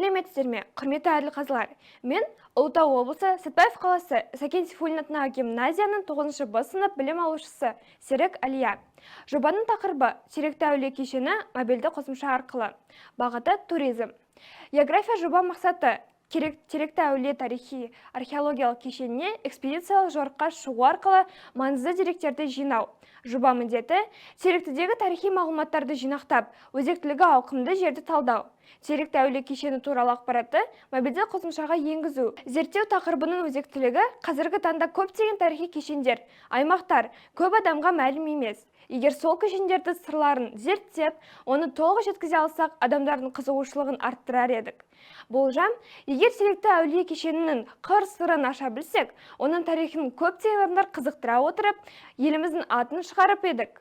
Сәлеметсіздер ме, құрметті әділқазылар! Мен Ұлытау облысы, Сәтбаев қаласы, Сәкен Сейфуллин атындағы гимназияның 9 Б сынып білім алушысы Серік Әлия. Жобаның тақырыбы: «Теректі әулие кешені мобильді қосымша арқылы». Бағыты: туризм. География. Жоба мақсаты: керек Теректі әулие тарихи археологиялық кешеніне экспедициялық жорыққа шығу арқылы маңызды деректерді жинау. Жоба міндеті: Теректідегі тарихи мағлұматтарды жинақтап, өзектілігі ауқымды жерді талдау, Теректі әулие кешені туралы ақпаратты мобильді қосымшаға енгізу. Зерттеу тақырыбының өзектілігі: қазіргі таңда көптеген тарихи кешендер, аймақтар көп адамға мәлім емес. Егер сол кешендерді сырларын зерттеп, оны толық жеткізе алсақ, адамдардың қызығушылығын арттырар едік. Болжам: егер Теректі әулие кешенінің қыр сырын аша білсек, оның тарихын көптеген адамдар қызықтыра отырып, еліміздің атын шығарып едік.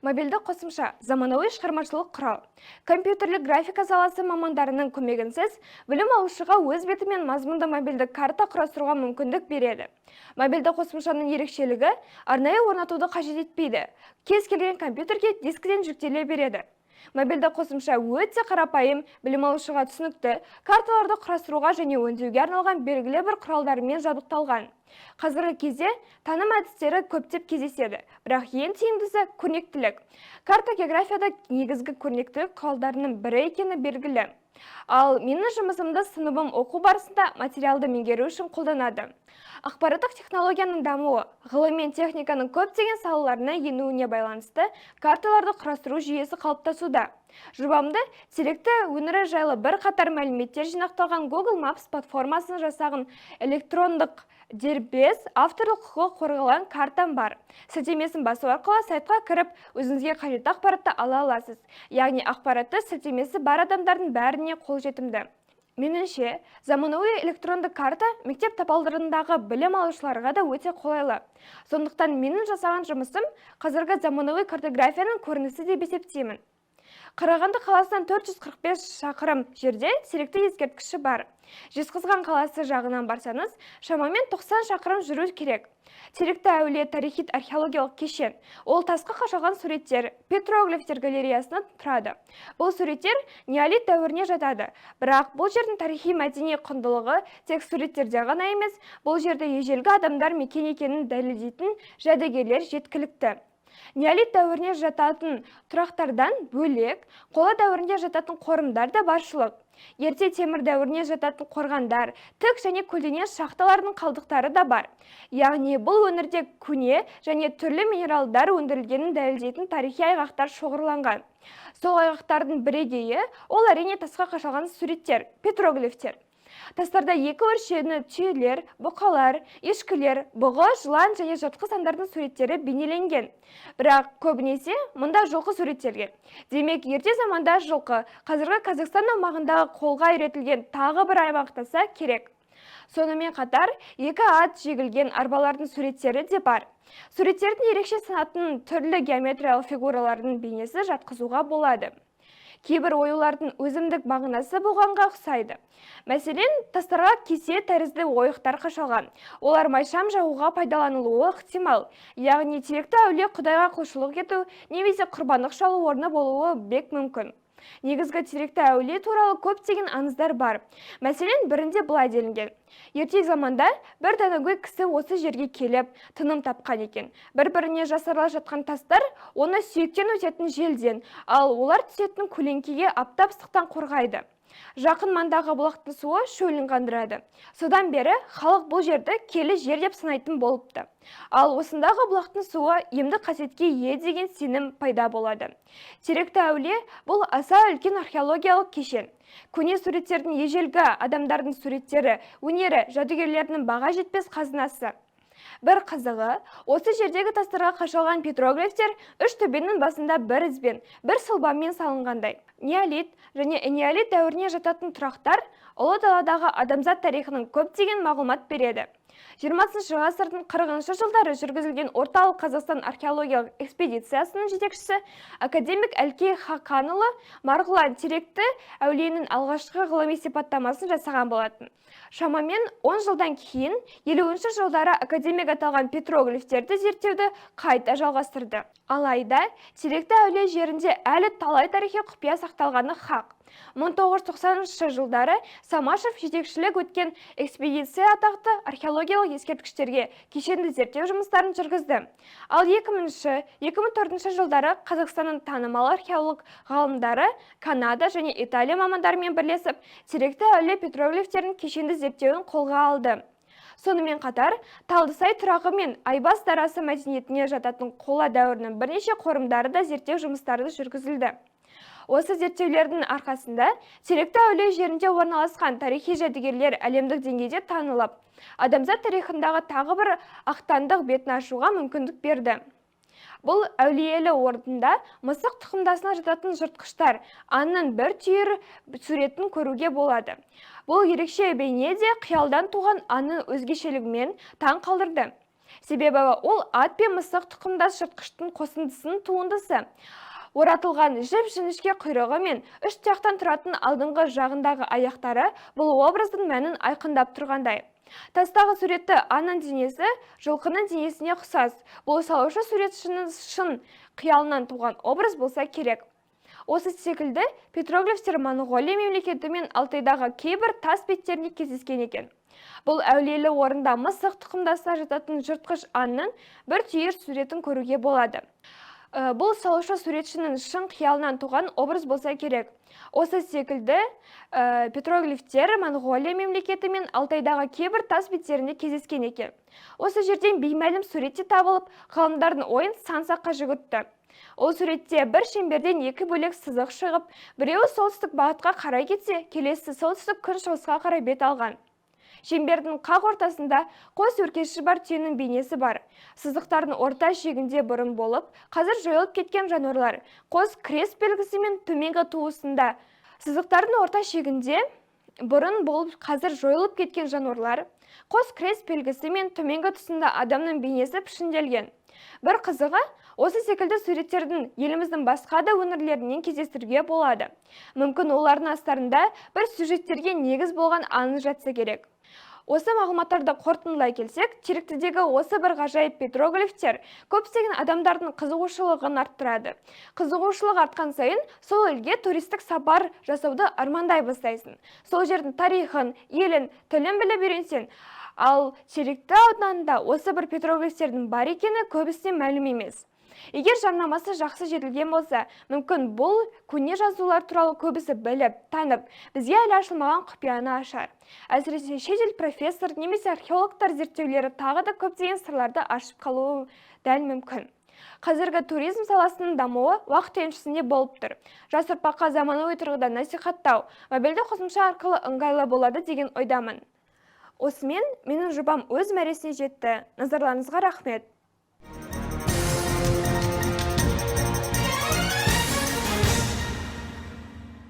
Мобильді қосымша – заманауи шығармашылық құрал. Компьютерлік графика саласы мамандарының көмегінсіз білім алушыға өз бетімен мазмұнды мобильді карта құрастыруға мүмкіндік береді. Мобильді қосымшаның ерекшелігі: арнайы орнатуды қажет етпейді, кез келген компьютерге дискіден жүктеле береді. Мобильді қосымша өте қарапайым, білім алушыға түсінікті, карталарды құрастыруға және өңдеуге арналған белгілі бір құралдармен жабдықталған. Қазіргі кезде таным әдістері көптеп кездеседі, бірақ ең тиімдісі – көрнектілік. Карта географияда негізгі көрнектілік құралдарының бірі екені белгілі. Ал менің жұмысымды сыныбым оқу барысында материалды меңгеру үшін қолданады. Ақпараттық технологияның дамуы, ғылым мен техниканың көптеген салаларына енуіне байланысты карталарды құрастыру жүйесі қалыптасуда. Жобамды Теректі өңірі жайлы бірқатар мәліметтер жинақталған Google Maps платформасын жасаған электрондық дербес, авторлық құқығы қорғалған картам бар. Сілтемесін басу арқылы сайтқа кіріп, өзіңізге қажетті ақпаратты ала аласыз. Яғни ақпаратты сілтемесі бар адамдардың бәріне қолжетімді. Меніңше, заманауи электронды карта мектеп табалдырығындағы білім алушыларға да өте қолайлы. Сондықтан менің жасаған жұмысым қазіргі заманауи картографияның көрінісі деп есептеймін. Қарағанды қаласынан 445 шақырым жерде Теректі ескерткіші бар. Жезқазған қаласы жағынан барсаңыз, шамамен 90 шақырым жүру керек. Теректі әулие тарихи археологиялық кешен. Ол тасқа қашалған суреттер, петроглифтер галереясынан тұрады. Бұл суреттер неолит дәуіріне жатады. Бірақ бұл жердің тарихи мәдени құндылығы тек суреттерде ғана емес, бұл жерде ежелгі адамдар мекен екенін дәлелдейтін жәдігерлер жеткілікті. Неолит дәуіріне жататын тұрақтардан бөлек, қола дәуірінде жататын қорымдар да баршылық. Ерте темір дәуіріне жататын қорғандар, тік және көлденең шахталардың қалдықтары да бар. Яғни бұл өңірде көне және түрлі минералдар өндірілгенін дәлелдейтін тарихи айғақтар шоғырланған. Сол айғақтардың бірегейі ол, әрине, тасқа қашалған суреттер, петроглифтер. Тастарда екі өршені түйелер, бұқалар, ешкілер, бұғы, жылан және жыртқыш аңдардың суреттері бейнеленген. Бірақ көбінесе мұнда жылқы суреттелген. Демек, ерте заманда жылқы қазіргі Қазақстан аумағындағы қолға үйретілген тағы бір аймақтаса керек. Сонымен қатар екі ат жегілген арбалардың суреттері де бар. Суреттердің ерекше санатын түрлі геометриялық фигуралардың бейнесі жатқызуға болады. Кейбір оюлардың өзіндік мағынасы болғанға ұқсайды. Мәселен, тастарға кесе тәрізді ойықтар қашалған. Олар майшам жағуға пайдаланылуы ықтимал. Яғни Теректі әулие құдайға құлшылық ету немесе құрбандық шалу орны болуы бек мүмкін. Негізгі Теректі әулие туралы көптеген аңыздар бар. Мәселен, бірінде былай делінген: Ерте заманда бір данагөй кісі осы жерге келіп, тыным тапқан екен. Бір-біріне жасарыла жатқан тастар оны сүйектен өтетін желден, ал олар түсетін көлеңкеге аптап ыстықтан қорғайды. Жақын маңдағы бұлақтың суы шөлін қандырады. Содан бері халық бұл жерді киелі жер деп санайтын болыпты. Ал осындағы бұлақтың суы емдік қасиетке ие деген сенім пайда болады. Теректі әулие – бұл аса үлкен археологиялық кешен. Көне суреттердің, ежелгі адамдардың суреттері, өнері, жәдігерлерінің баға жетпес қазынасы. Бір қызығы, осы жердегі тастарға қашалған петроглифтер үш төбенің басында бір ізбен, бір сұлбамен салынғандай. Неолит және энеолит дәуіріне жататын тұрақтар ұлы даладағы адамзат тарихының көптеген мағлұмат береді. 20 ғасырдың 40 жылдары жүргізілген Орталық Қазақстан археологиялық экспедициясының жетекшісі, академик Әлкей Хақанұлы Марғұлан Теректі әулиенің алғашқы ғылыми сипаттамасын жасаған болатын. Шамамен 10 жылдан кейін, 50 жылдары академик аталған петроглифтерді зерттеуді қайта жалғастырды. Алайда Теректі әулие жерінде әлі талай тарихи құпия сақталғаны хақ. 1990 жылдары Самашев жетекшілік өткен экспедиция атақты археологиялық ескерткіштерге кешенді зерттеу жұмыстарын жүргізді. Ал 2000-2004 жылдары Қазақстанның танымал археолог ғалымдары Канада және Италия мамандарымен бірлесіп, Теректі әулие петроглифтерін кешенді зерттеуін қолға алды. Сонымен қатар, Талдысай тұрағы мен Айбас дарасы мәдениетіне жататын қола дәуірінің бірнеше қорымдары да зерттеу жұмыстары жүргізілді. Осы зерттеулердің арқасында Теректі әулие жерінде орналасқан тарихи жәдігерлер әлемдік деңгейде танылып, адамзат тарихындағы тағы бір ақтаңдақ бетін ашуға мүмкіндік берді. Бұл әулиелі орында мысық тұқымдасына жататын жыртқыштар аңның бір түйір суретін көруге болады. Бұл ерекше бейне де қиялдан туған аңның өзгешелігімен таң қалдырды. Себебі ол ат пен мысық тұқымдас жыртқыштың қосындысының туындысы. Оратылған жіп жіңішке құйрығы мен үш тұяқтан тұратын алдыңғы жағындағы аяқтары бұл образдың мәнін айқындап тұрғандай. Тастағы суретті аңның денесі жылқының денесіне ұқсас. Бұл салушы суретшінің шын қиялынан туған образ болса керек. Осы секілді петроглифтер Моңғолия мемлекеті мен Алтайдағы кейбір тас беттерінде кездескен екен. Бұл әулиелі орында мысық тұқымдасына жататын жыртқыш аңның бір түйір суретін көруге болады. Бұл салушы суретшінің шын қиялынан туған образ болса керек. Осы секілді петроглифтер Моңғолия мемлекеті мен Алтайдағы кейбір тас беттерінде кездескен екен. Осы жерден беймәлім сурет те табылып, ғалымдардың ойын сан саққа жүгіртті. Ол суретте бір шеңберден екі бөлек сызық шығып, біреуі солтүстік бағытқа қарай кетсе, келесі солтүстік күншығысқа қарай бет алған. Шеңбердің қақ ортасында қос өркеші бар түйенің бейнесі бар. Сызықтардың орта шегінде бұрын болып, қазір жойылып кеткен жануарлар қос крест белгісімен төменгі туысында. Сызықтардың орта шегінде бұрын болып, қазір жойылып кеткен жануарлар қос крест белгісімен төменгі тұсында адамның бейнесі пішінделген. Бір қызығы, осы секілді суреттердің еліміздің басқа да өңірлерінен кездестіруге болады. Мүмкін, олардың астарында бір сюжеттерге негіз болған аңыз жатса керек. Осы мағлұматтарды қорытындылай келсек, Теректідегі осы бір ғажайып петроглифтер көптеген адамдардың қызығушылығын арттырады. Қызығушылық артқан сайын сол елге туристік сапар жасауды армандай бастайсың. Сол жердің тарихын, елін, тілін біліп үйренсең. Ал Теректі ауданында осы бір петроглифтердің бар екені көбісіне мәлім емес. Егер жарнамасы жақсы жетілген болса, мүмкін, бұл көне жазулар туралы көбісі біліп, танып, бізге әлі ашылмаған құпияны ашар. Әсіресе шетел профессор немесе археологтар зерттеулері тағы да көптеген сырларды ашып қалуы дәл мүмкін. Қазіргі туризм саласының дамуы уақыт еншісінде болып тұр. Жас ұрпаққа заманауи тұрғыда насихаттау мобильді қосымша арқылы ыңғайлы болады деген ойдамын. Осымен менің жобам өз мәресіне жетті. Назарларыңызға рахмет.